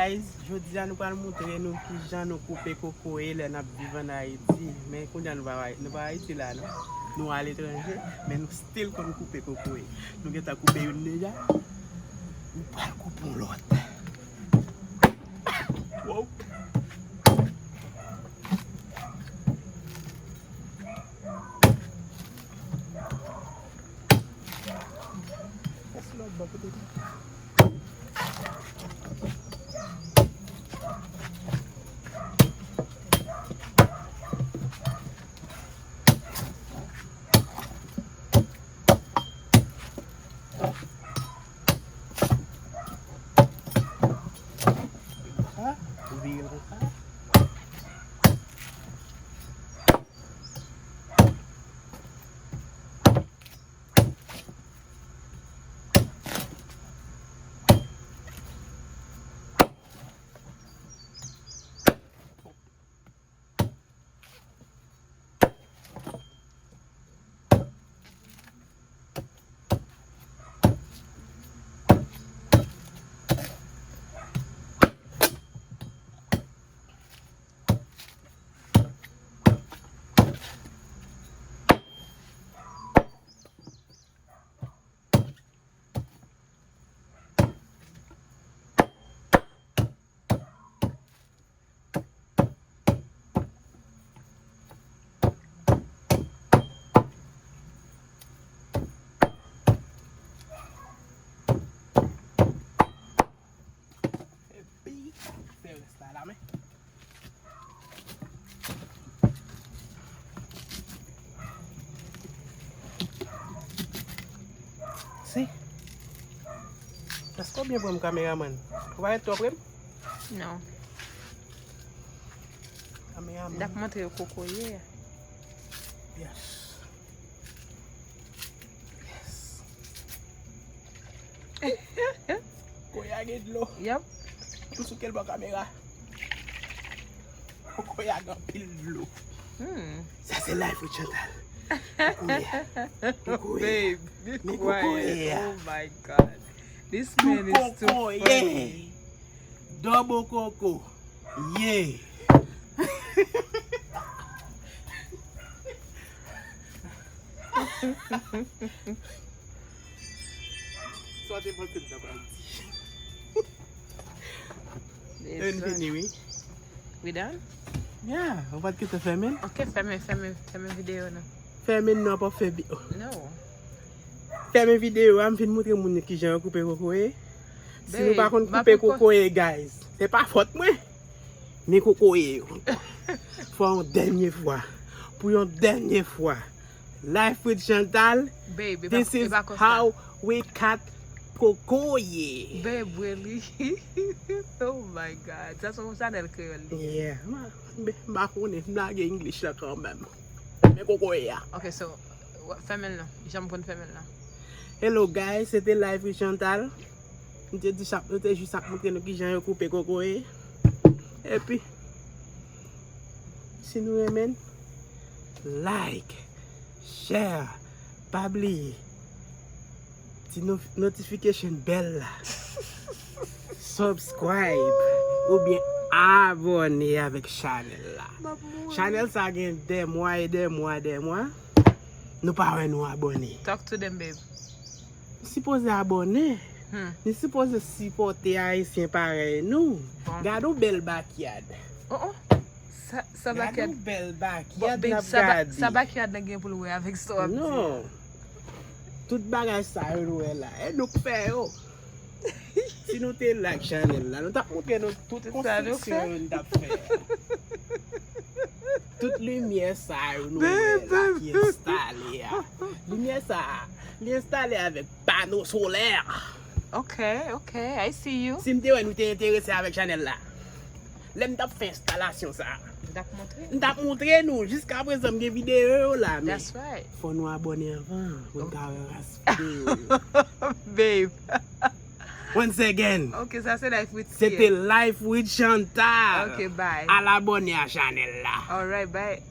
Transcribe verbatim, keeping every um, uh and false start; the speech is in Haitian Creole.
Guys, jodi a nou pral montre nou kijan nou koupe kokoye lè n ap viv ann Ayiti. Men kounye a nou pa, nou pa Ayiti la non. Nou aletranje, men nou still konn koupe kokoye. Nou gentan koupe youn deja. Nou pral koupe yon lòt. Wow. Pase lòt bò kote. Konsa, ou vire l konsa. Epi, fè rès la la men. Si. Èske w byen pran m, kameramann? Ou pa ret twò pre m? Non. Kameramann. N ap montre yo kokoye a. Yes. Yes. Kokoye a gen dlo. Yep. Tou souke l bò kamera. Kokoye a gen anpil dlo. Hmm. Sa se life with Chantal. Kokoye a. Kokoye a. Babe, be quiet. Men kokoye a. Oh my God. This man is too funny. Double koko. Yeah. Sa w te panse m ta pral di? N fini, wi. We done? Yeah, ou pa t kite fèmen? Ok, fèmen, fèmen, fèmen videyo nan. Fèmen nan, pa fè vi-, oh. No. Fèmen videyo a, m fin montre moun yo kijan yo koupe kokoye. Si nou pa konn koupe kokoye, guys, se pa fòt mwen. Men kokoye yo. Fò yon dènye fwa. Pou yon dènye fwa. Life with Chantal. Babe, e pa, this is e pa konsa. How we cut kokoye. Babe, really? Oh my God. Sa se yon chanèl kreyòl li ye. Yeah. M, m, m pa konnen, m lage English la kanmenm. Men kokoye a. Ok, so, w-, fèmen l non. Jan m konn fèmen l la. Hello guys, se te Life with Chantal. Nou te di sa, nou te jis ap montre nou kijan yo koupe kokoye. Epi, si nou renmen, like, share, pa bliye ti no-, notification bell la. Subscribe oubyen abòne avèk chanèl la. M ap mouri. Chanèl sa gen dè mwa e dè mwa, dè mwa. Nou pa wè nou abòne. Talk to them, babe. Sipoze abòne. Hmm. Ni sipoze sipòte Ayisyen parèy nou. Bon. Gade yon bèl backyard. Oh, oh. Sa, sa backyard. Gade yon bèl backyard n ap gade. Bon, babe, sa ba-, sa backyard nan gen pou l wè avèk sa w ap di a? Non. Tout bagay sa yo nou wè la, e nou k fè yo. Si nou te like chanèl la, nou t ap montre nou tout konstriksyon yo n t ap fè. Tout limyè sa yo nou wè la ki enstale a. Limyè sa a, li enstale avèk pano solè. Ok, ok, I see you. Si m te wè nou te enterese avèk chanèl la, lè m t ap fè enstalasyon sa a, m t ap montre nou. M t ap montre nou. Jiska prezan, m gen videyo yo la, men that's right. Fò nou abòne anvan pou n ka wè ras videyo yo. Babe. Once again, ok, sa se Life with T. Se te Life with Chantal. Ok, bye. Al abòne a chanèl la. Alright, bye.